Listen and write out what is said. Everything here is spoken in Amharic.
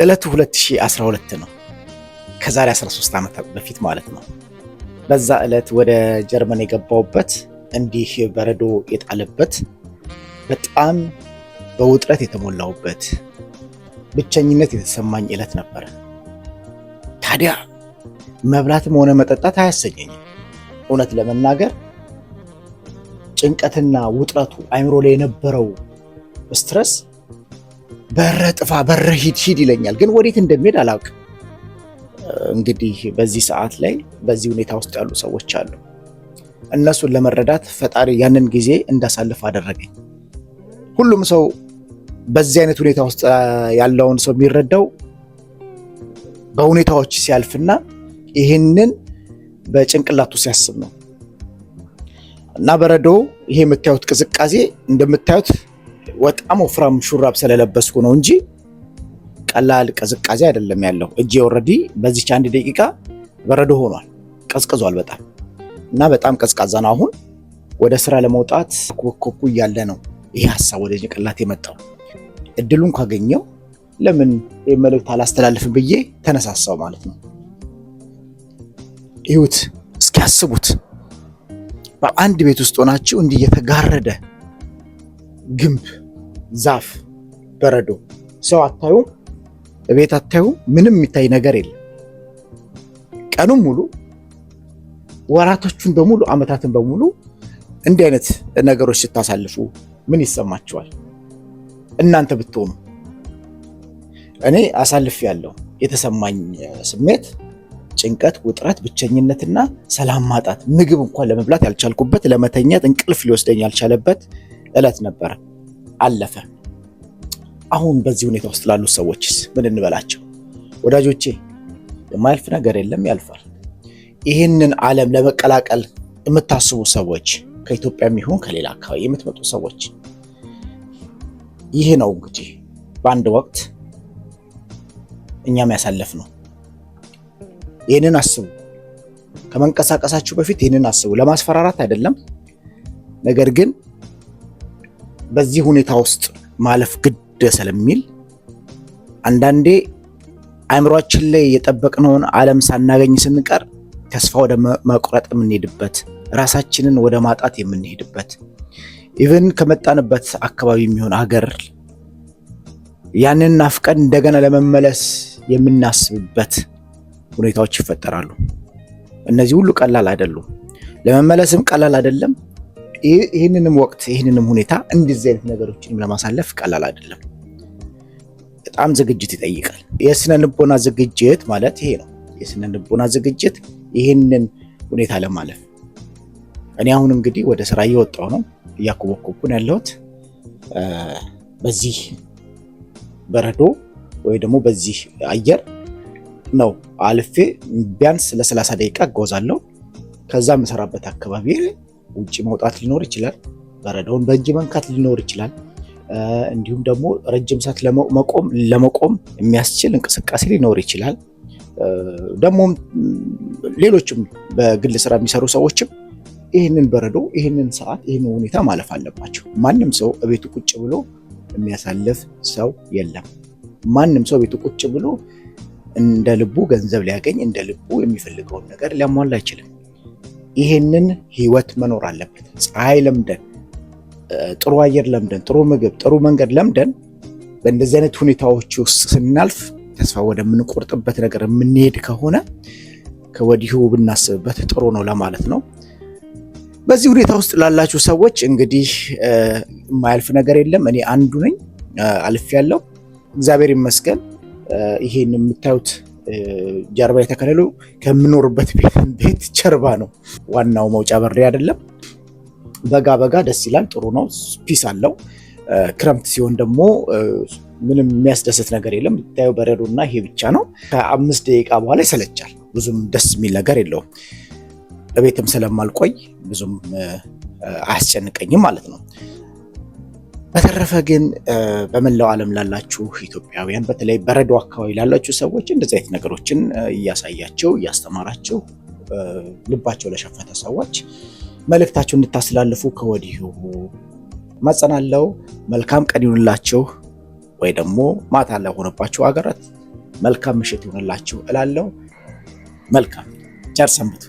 ዕለቱ 2012 ነው። ከዛሬ 13 ዓመት በፊት ማለት ነው። በዛ ዕለት ወደ ጀርመን የገባሁበት፣ እንዲህ በረዶ የጣለበት፣ በጣም በውጥረት የተሞላሁበት፣ ብቸኝነት የተሰማኝ ዕለት ነበረ። ታዲያ መብላትም ሆነ መጠጣት አያሰኘኝም። እውነት ለመናገር ጭንቀትና ውጥረቱ፣ አይምሮ ላይ የነበረው stress በረ ጥፋ፣ በረ ሂድ ሂድ ይለኛል፣ ግን ወዴት እንደሚሄድ አላውቅም። እንግዲህ በዚህ ሰዓት ላይ በዚህ ሁኔታ ውስጥ ያሉ ሰዎች አሉ። እነሱን ለመረዳት ፈጣሪ ያንን ጊዜ እንዳሳልፍ አደረገኝ። ሁሉም ሰው በዚህ አይነት ሁኔታ ውስጥ ያለውን ሰው የሚረዳው በሁኔታዎች ሲያልፍና ይህንን በጭንቅላቱ ሲያስብ ነው። እና በረዶ፣ ይሄ የምታዩት ቅዝቃዜ፣ እንደምታዩት በጣም ወፍራም ሹራብ ስለለበስኩ ነው እንጂ ቀላል ቅዝቃዜ አይደለም ያለው። እጄ already በዚች አንድ ደቂቃ በረዶ ሆኗል፣ ቀዝቅዟል በጣም። እና በጣም ቀዝቃዛ ነው። አሁን ወደ ስራ ለመውጣት ኮኮኩ እያለ ነው ይሄ ሀሳብ ወደ ጭንቅላት የመጣው። እድሉን ካገኘው ለምን መልእክት አላስተላልፍም ብዬ ተነሳሳው ማለት ነው። ይሁት እስኪ አስቡት፣ በአንድ ቤት ውስጥ ሆናችሁ እንዲህ የተጋረደ ግንብ፣ ዛፍ፣ በረዶ፣ ሰው አታዩም፣ ቤት አታዩም፣ ምንም የሚታይ ነገር የለም። ቀኑን ሙሉ፣ ወራቶቹን በሙሉ፣ አመታትን በሙሉ እንዲህ አይነት ነገሮች ስታሳልፉ ምን ይሰማችኋል? እናንተ ብትሆኑ። እኔ አሳልፍ ያለው የተሰማኝ ስሜት ጭንቀት፣ ውጥረት፣ ብቸኝነትና ሰላም ማጣት፣ ምግብ እንኳን ለመብላት ያልቻልኩበት፣ ለመተኛት እንቅልፍ ሊወስደኝ ያልቻለበት እለት ነበረ። አለፈ። አሁን በዚህ ሁኔታ ውስጥ ላሉት ሰዎችስ ምን እንበላቸው? ወዳጆቼ፣ የማያልፍ ነገር የለም፣ ያልፋል። ይህንን ዓለም ለመቀላቀል የምታስቡ ሰዎች፣ ከኢትዮጵያም ይሁን ከሌላ አካባቢ የምትመጡ ሰዎች፣ ይህ ነው እንግዲህ በአንድ ወቅት እኛም ያሳለፍነው። ይህንን አስቡ። ከመንቀሳቀሳችሁ በፊት ይህንን አስቡ። ለማስፈራራት አይደለም፣ ነገር ግን በዚህ ሁኔታ ውስጥ ማለፍ ግድ ስለሚል፣ አንዳንዴ አእምሯችን ላይ የጠበቅነውን ዓለም ሳናገኝ ስንቀር ተስፋ ወደ መቁረጥ የምንሄድበት፣ ራሳችንን ወደ ማጣት የምንሄድበት፣ even ከመጣንበት አካባቢ የሚሆን ሀገር ያንን ናፍቀን እንደገና ለመመለስ የምናስብበት ሁኔታዎች ይፈጠራሉ። እነዚህ ሁሉ ቀላል አይደሉም። ለመመለስም ቀላል አይደለም። ይህንንም ወቅት፣ ይህንንም ሁኔታ፣ እንደዚህ አይነት ነገሮችንም ለማሳለፍ ቀላል አይደለም። በጣም ዝግጅት ይጠይቃል። የስነ ልቦና ዝግጅት ማለት ይሄ ነው። የስነ ልቦና ዝግጅት ይህንን ሁኔታ ለማለፍ። እኔ አሁን እንግዲህ ወደ ስራ እየወጣሁ ነው፣ እያኮበኮብኩ ነው ያለሁት። በዚህ በረዶ ወይ ደግሞ በዚህ አየር ነው አልፌ ቢያንስ ለ30 ደቂቃ እጓዛለሁ። ከዛ የምሰራበት አካባቢ ውጭ መውጣት ሊኖር ይችላል። በረዶውን በእጅ መንካት ሊኖር ይችላል። እንዲሁም ደግሞ ረጅም ሰዓት ለመቆም የሚያስችል እንቅስቃሴ ሊኖር ይችላል። ደግሞም ሌሎችም በግል ስራ የሚሰሩ ሰዎችም ይህንን በረዶ፣ ይህንን ሰዓት፣ ይህንን ሁኔታ ማለፍ አለባቸው። ማንም ሰው እቤቱ ቁጭ ብሎ የሚያሳልፍ ሰው የለም። ማንም ሰው ቤቱ ቁጭ ብሎ እንደ ልቡ ገንዘብ ሊያገኝ፣ እንደ ልቡ የሚፈልገውን ነገር ሊያሟላ አይችልም። ይህንን ህይወት መኖር አለበት። ፀሐይ ለምደን፣ ጥሩ አየር ለምደን፣ ጥሩ ምግብ፣ ጥሩ መንገድ ለምደን በእንደዚህ አይነት ሁኔታዎች ውስጥ ስናልፍ ተስፋ ወደምንቆርጥበት ነገር የምንሄድ ከሆነ ከወዲሁ ብናስብበት ጥሩ ነው ለማለት ነው። በዚህ ሁኔታ ውስጥ ላላችሁ ሰዎች እንግዲህ የማያልፍ ነገር የለም። እኔ አንዱ ነኝ፣ አልፌያለሁ። እግዚአብሔር ይመስገን። ይሄን የምታዩት ጀርባ የተከለሉ ከምኖርበት ቤት ጀርባ ነው። ዋናው መውጫ በሬ አይደለም። በጋ በጋ ደስ ይላል፣ ጥሩ ነው፣ peace አለው። ክረምት ሲሆን ደግሞ ምንም የሚያስደስት ነገር የለም። የምታየው በረዶና ይሄ ብቻ ነው። ከ5 ደቂቃ በኋላ ይሰለቻል። ብዙም ደስ የሚል ነገር የለውም። እቤትም ስለማልቆይ ብዙም አያስጨንቀኝም ማለት ነው። በተረፈ ግን በመላው ዓለም ላላችሁ ኢትዮጵያውያን፣ በተለይ በረዶ አካባቢ ላላችሁ ሰዎች፣ እንደዚህ አይነት ነገሮችን እያሳያችሁ፣ እያስተማራችሁ፣ ልባቸው ለሸፈተ ሰዎች መልእክታችሁ እንድታስተላልፉ ከወዲሁ እማጸናለሁ። መልካም ቀን ይሁንላችሁ፣ ወይ ደግሞ ማታ ለሆነባችሁ ሀገራት መልካም ምሽት ይሆንላችሁ እላለሁ። መልካም ቸር ሰንብቱ።